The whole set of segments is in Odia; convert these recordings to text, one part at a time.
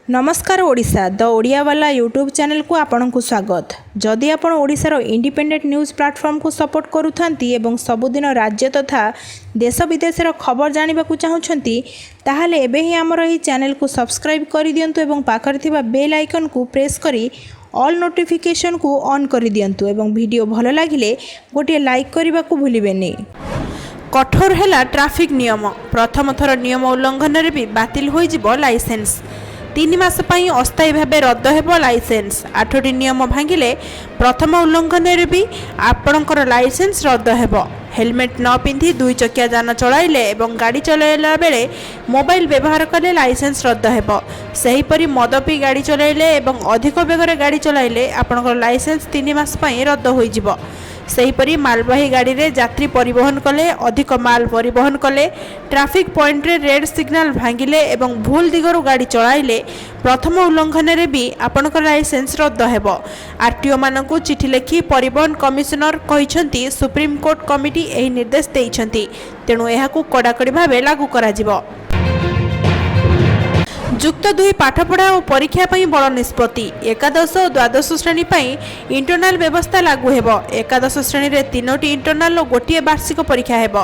ନମସ୍କାର, ଓଡ଼ିଶା ଦ ଓଡ଼ିଆବାଲା ୟୁଟ୍ୟୁବ୍ ଚ୍ୟାନେଲକୁ ଆପଣଙ୍କୁ ସ୍ୱାଗତ। ଯଦି ଆପଣ ଓଡ଼ିଶାର ଇଣ୍ଡିପେଣ୍ଡେଣ୍ଟ ନ୍ୟୁଜ୍ ପ୍ଲାଟଫର୍ମକୁ ସପୋର୍ଟ କରୁଥାନ୍ତି ଏବଂ ସବୁଦିନ ରାଜ୍ୟ ତଥା ଦେଶ ବିଦେଶର ଖବର ଜାଣିବାକୁ ଚାହୁଁଛନ୍ତି, ତାହେଲେ ଏବେ ହିଁ ଆମର ଏହି ଚ୍ୟାନେଲକୁ ସବସ୍କ୍ରାଇବ୍ କରିଦିଅନ୍ତୁ ଏବଂ ପାଖରେ ଥିବା ବେଲ୍ ଆଇକନ୍କୁ ପ୍ରେସ୍ କରି ଅଲ୍ ନୋଟିଫିକେସନ୍କୁ ଅନ୍ କରିଦିଅନ୍ତୁ ଏବଂ ଭିଡ଼ିଓ ଭଲ ଲାଗିଲେ ଗୋଟିଏ ଲାଇକ୍ କରିବାକୁ ଭୁଲିବେନି। କଠୋର ହେଲା ଟ୍ରାଫିକ୍ ନିୟମ। ପ୍ରଥମ ଥର ନିୟମ ଉଲ୍ଲଂଘନରେ ବି ବାତିଲ ହୋଇଯିବ ଲାଇସେନ୍ସ। 3 ମାସ ପାଇଁ ଅସ୍ଥାୟୀ ଭାବେ ରଦ୍ଦ ହେବ ଲାଇସେନ୍ସ। ଆଠଟି ନିୟମ ଭାଙ୍ଗିଲେ ପ୍ରଥମ ଉଲ୍ଲଂଘନରେ ବି ଆପଣଙ୍କର ଲାଇସେନ୍ସ ରଦ୍ଦ ହେବ। ହେଲମେଟ୍ ନ ପିନ୍ଧି ଦୁଇ ଚକିଆ ଯାନ ଚଳାଇଲେ ଏବଂ ଗାଡ଼ି ଚଳାଇଲା ବେଳେ ମୋବାଇଲ ବ୍ୟବହାର କଲେ ଲାଇସେନ୍ସ ରଦ୍ଦ ହେବ। ସେହିପରି ମଦ ପିଇ ଗାଡ଼ି ଚଳାଇଲେ ଏବଂ ଅଧିକ ବେଗରେ ଗାଡ଼ି ଚଳାଇଲେ ଆପଣଙ୍କର ଲାଇସେନ୍ସ 3 ମାସ ପାଇଁ ରଦ୍ଦ ହୋଇଯିବ। ସେହିପରି ମାଲବାହୀ ଗାଡ଼ିରେ ଯାତ୍ରୀ ପରିବହନ କଲେ, ଅଧିକ ମାଲ ପରିବହନ କଲେ, ଟ୍ରାଫିକ୍ ପଏଣ୍ଟରେ ରେଡ୍ ସିଗ୍ନାଲ ଭାଙ୍ଗିଲେ ଏବଂ ଭୁଲ ଦିଗରୁ ଗାଡ଼ି ଚଳାଇଲେ ପ୍ରଥମ ଉଲ୍ଲଂଘନରେ ବି ଆପଣଙ୍କ ଲାଇସେନ୍ସ ରଦ୍ଦ ହେବ। ଆରଟିଓମାନଙ୍କୁ ଚିଠି ଲେଖି ପରିବହନ କମିଶନର କହିଛନ୍ତି, ସୁପ୍ରିମକୋର୍ଟ କମିଟି ଏହି ନିର୍ଦ୍ଦେଶ ଦେଇଛନ୍ତି, ତେଣୁ ଏହାକୁ କଡ଼ାକଡ଼ି ଭାବେ ଲାଗୁ କରାଯିବ। ଯୁକ୍ତ ଦୁଇ ପାଠପଢ଼ା ଓ ପରୀକ୍ଷା ପାଇଁ ବଡ଼ ନିଷ୍ପତ୍ତି। ଏକାଦଶ ଓ ଦ୍ୱାଦଶ ଶ୍ରେଣୀ ପାଇଁ ଇଣ୍ଟରନାଲ ବ୍ୟବସ୍ଥା ଲାଗୁ ହେବ। ଏକାଦଶ ଶ୍ରେଣୀରେ ତିନୋଟି ଇଣ୍ଟରନାଲ ଓ ଗୋଟିଏ ବାର୍ଷିକ ପରୀକ୍ଷା ହେବ।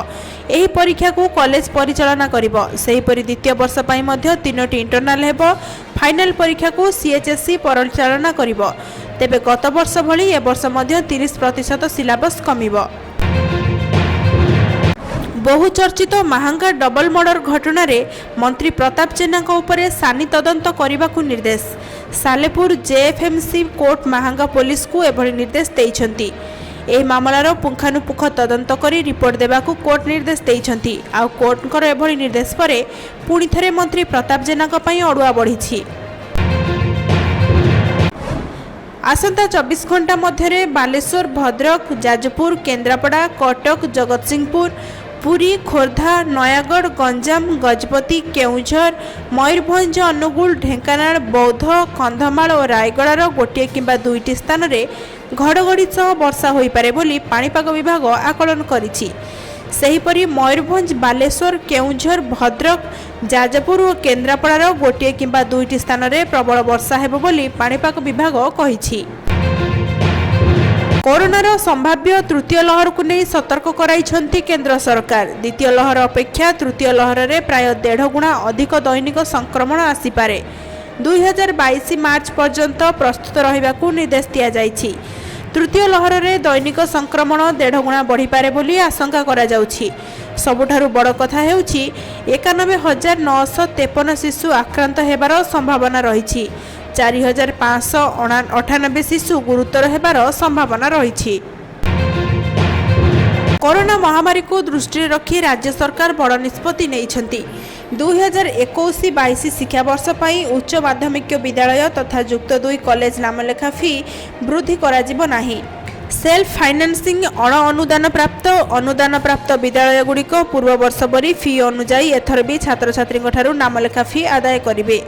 ଏହି ପରୀକ୍ଷାକୁ କଲେଜ ପରିଚାଳନା କରିବ। ସେହିପରି ଦ୍ୱିତୀୟ ବର୍ଷ ପାଇଁ ମଧ୍ୟ ତିନୋଟି ଇଣ୍ଟରନାଲ ହେବ। ଫାଇନାଲ ପରୀକ୍ଷାକୁ ସିଏଚ୍ଏସ୍ଇ ପରିଚାଳନା କରିବ। ତେବେ ଗତ ବର୍ଷ ଭଳି ଏବର୍ଷ ମଧ୍ୟ 30% ସିଲାବସ୍ କମିବ। ବହୁ ଚର୍ଚ୍ଚିତ ମାହାଙ୍ଗା ଡବଲ ମର୍ଡର ଘଟଣାରେ ମନ୍ତ୍ରୀ ପ୍ରତାପ ଜେନାଙ୍କ ଉପରେ ସାନି ତଦନ୍ତ କରିବାକୁ ନିର୍ଦ୍ଦେଶ। ସାଲେପୁର ଜେଏଫ୍ଏମ୍ସି କୋର୍ଟ ମାହାଙ୍ଗା ପୋଲିସକୁ ଏଭଳି ନିର୍ଦ୍ଦେଶ ଦେଇଛନ୍ତି। ଏହି ମାମଲାର ପୁଙ୍ଖାନୁପୁଙ୍ଖ ତଦନ୍ତ କରି ରିପୋର୍ଟ ଦେବାକୁ କୋର୍ଟ ନିର୍ଦ୍ଦେଶ ଦେଇଛନ୍ତି। ଆଉ କୋର୍ଟଙ୍କର ଏଭଳି ନିର୍ଦ୍ଦେଶ ପରେ ପୁଣି ଥରେ ମନ୍ତ୍ରୀ ପ୍ରତାପ ଜେନାଙ୍କ ପାଇଁ ଅଡ଼ୁଆ ବଢ଼ିଛି। ଆସନ୍ତା 24 ଘଣ୍ଟା ମଧ୍ୟରେ ବାଲେଶ୍ୱର, ଭଦ୍ରକ, ଯାଜପୁର, କେନ୍ଦ୍ରାପଡ଼ା, କଟକ, ଜଗତସିଂହପୁର, ପୁରୀ, ଖୋର୍ଦ୍ଧା, ନୟାଗଡ଼, ଗଞ୍ଜାମ, ଗଜପତି, କେଉଁଝର, ମୟୂରଭଞ୍ଜ, ଅନୁଗୁଳ, ଢେଙ୍କାନାଳ, ବୌଦ୍ଧ, କନ୍ଧମାଳ ଓ ରାୟଗଡ଼ାର ଗୋଟିଏ କିମ୍ବା ଦୁଇଟି ସ୍ଥାନରେ ଘଡ଼ଘଡ଼ି ସହ ବର୍ଷା ହୋଇପାରେ ବୋଲି ପାଣିପାଗ ବିଭାଗ ଆକଳନ କରିଛି। ସେହିପରି ମୟୂରଭଞ୍ଜ, ବାଲେଶ୍ୱର, କେଉଁଝର, ଭଦ୍ରକ, ଯାଜପୁର ଓ କେନ୍ଦ୍ରାପଡ଼ାର ଗୋଟିଏ କିମ୍ବା ଦୁଇଟି ସ୍ଥାନରେ ପ୍ରବଳ ବର୍ଷା ହେବ ବୋଲି ପାଣିପାଗ ବିଭାଗ କହିଛି। କରୋନାର ସମ୍ଭାବ୍ୟ ତୃତୀୟ ଲହରକୁ ନେଇ ସତର୍କ କରାଇଛନ୍ତି କେନ୍ଦ୍ର ସରକାର। ଦ୍ୱିତୀୟ ଲହର ଅପେକ୍ଷା ତୃତୀୟ ଲହରରେ ପ୍ରାୟ ଦେଢ଼ ଗୁଣା ଅଧିକ ଦୈନିକ ସଂକ୍ରମଣ ଆସିପାରେ। 2022 ମାର୍ଚ୍ଚ ପର୍ଯ୍ୟନ୍ତ ପ୍ରସ୍ତୁତ ରହିବାକୁ ନିର୍ଦ୍ଦେଶ ଦିଆଯାଇଛି। ତୃତୀୟ ଲହରରେ ଦୈନିକ ସଂକ୍ରମଣ ଦେଢ଼ ଗୁଣା ବଢ଼ିପାରେ ବୋଲି ଆଶଙ୍କା କରାଯାଉଛି। ସବୁଠାରୁ ବଡ଼ କଥା ହେଉଛି, 91,953 ଶିଶୁ ଆକ୍ରାନ୍ତ ହେବାର ସମ୍ଭାବନା ରହିଛି। 4598 ଶିଶୁ ଗୁରୁତର ହେବାର ସମ୍ଭାବନା ରହିଛି। କରୋନା ମହାମାରୀକୁ ଦୃଷ୍ଟିରେ ରଖି ରାଜ୍ୟ ସରକାର ବଡ଼ ନିଷ୍ପତ୍ତି ନେଇଛନ୍ତି। 2021-22 ଶିକ୍ଷାବର୍ଷ ପାଇଁ ଉଚ୍ଚ ମାଧ୍ୟମିକ ବିଦ୍ୟାଳୟ ତଥା ଯୁକ୍ତ ଦୁଇ କଲେଜ ନାମଲେଖା ଫି ବୃଦ୍ଧି କରାଯିବ ନାହିଁ। ସେଲ୍ଫ ଫାଇନାନ୍ସିଂ, ଅଣ ଅନୁଦାନ ପ୍ରାପ୍ତ, ଅନୁଦାନ ପ୍ରାପ୍ତ ବିଦ୍ୟାଳୟଗୁଡ଼ିକ ପୂର୍ବ ବର୍ଷ ପରି ଫି ଅନୁଯାୟୀ ଏଥର ବି ଛାତ୍ରଛାତ୍ରୀଙ୍କଠାରୁ ନାମଲେଖା ଫି ଆଦାୟ କରିବେ।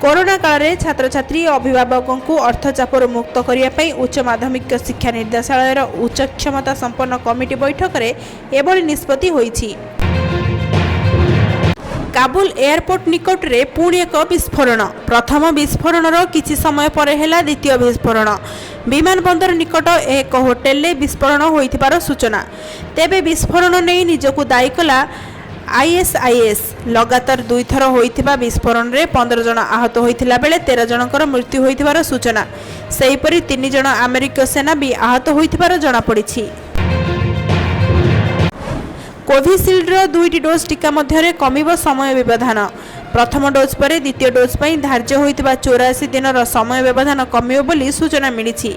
କରୋନା କାଳରେ ଛାତ୍ରଛାତ୍ରୀ ଓ ଅଭିଭାବକଙ୍କୁ ଅର୍ଥ ଚାପରୁ ମୁକ୍ତ କରିବା ପାଇଁ ଉଚ୍ଚ ମାଧ୍ୟମିକ ଶିକ୍ଷା ନିର୍ଦ୍ଦେଶାଳୟର ଉଚ୍ଚ କ୍ଷମତା ସମ୍ପନ୍ନ କମିଟି ବୈଠକରେ ଏଭଳି ନିଷ୍ପତ୍ତି ହୋଇଛି। କାବୁଲ ଏୟାରପୋର୍ଟ ନିକଟରେ ପୁଣି ଏକ ବିସ୍ଫୋରଣ। ପ୍ରଥମ ବିସ୍ଫୋରଣର କିଛି ସମୟ ପରେ ହେଲା ଦ୍ୱିତୀୟ ବିସ୍ଫୋରଣ। ବିମାନ ବନ୍ଦର ନିକଟ ଏକ ହୋଟେଲରେ ବିସ୍ଫୋରଣ ହୋଇଥିବାର ସୂଚନା। ତେବେ ବିସ୍ଫୋରଣ ନେଇ ନିଜକୁ ଦାୟୀ କଲା ଆଇଏସ୍ଆଇଏସ୍। ଲଗାତାର ଦୁଇଥର ହୋଇଥିବା ବିସ୍ଫୋରଣରେ 15 ଜଣ ଆହତ ହୋଇଥିଲା ବେଳେ 13 ଜଣଙ୍କର ମୃତ୍ୟୁ ହୋଇଥିବାର ସୂଚନା। ସେହିପରି ତିନି ଜଣ ଆମେରିକୀୟ ସେନା ବି ଆହତ ହୋଇଥିବାର ଜଣାପଡ଼ିଛି। କୋଭିସିଲ୍ଡର ଦୁଇଟି ଡୋଜ୍ ଟିକା ମଧ୍ୟରେ କମିବ ସମୟ ବ୍ୟବଧାନ। ପ୍ରଥମ ଡୋଜ୍ ପରେ ଦ୍ୱିତୀୟ ଡୋଜ୍ ପାଇଁ ଧାର୍ଯ୍ୟ ହୋଇଥିବା 84 ଦିନର ସମୟ ବ୍ୟବଧାନ କମିବ ବୋଲି ସୂଚନା ମିଳିଛି।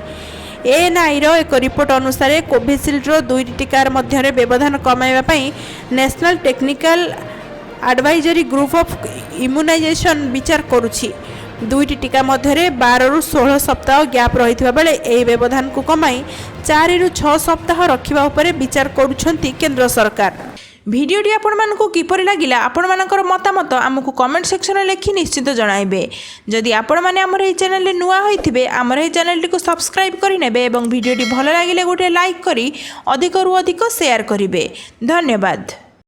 ଏଏନ୍ଆଇର ଏକ ରିପୋର୍ଟ ଅନୁସାରେ, କୋଭିସିଲ୍ଡର ଦୁଇଟି ଟିକାର ମଧ୍ୟରେ ବ୍ୟବଧାନ କମାଇବା ପାଇଁ National Technical Advisory Group of Immunization ବିଚାର କରୁଛି। ଦୁଇଟି ଟିକା ମଧ୍ୟରେ 12ରୁ 16 ସପ୍ତାହ ଗ୍ୟାପ୍ ରହିଥିବା ବେଳେ ଏହି ବ୍ୟବଧାନକୁ କମାଇ 4ରୁ 6 ସପ୍ତାହ ରଖିବା ଉପରେ ବିଚାର କରୁଛନ୍ତି କେନ୍ଦ୍ର ସରକାର। ଭିଡ଼ିଓଟି ଆପଣମାନଙ୍କୁ କିପରି ଲାଗିଲା, ଆପଣମାନଙ୍କର ମତାମତ ଆମକୁ କମେଣ୍ଟ ସେକ୍ସନରେ ଲେଖି ନିଶ୍ଚିତ ଜଣାଇବେ। ଯଦି ଆପଣମାନେ ଆମର ଏହି ଚ୍ୟାନେଲରେ ନୂଆ ହୋଇଥିବେ, ଆମର ଏହି ଚ୍ୟାନେଲଟିକୁ ସବସ୍କ୍ରାଇବ୍ କରିନେବେ ଏବଂ ଭିଡ଼ିଓଟି ଭଲ ଲାଗିଲେ ଗୋଟିଏ ଲାଇକ୍ କରି ଅଧିକରୁ ଅଧିକ ସେୟାର କରିବେ। ଧନ୍ୟବାଦ।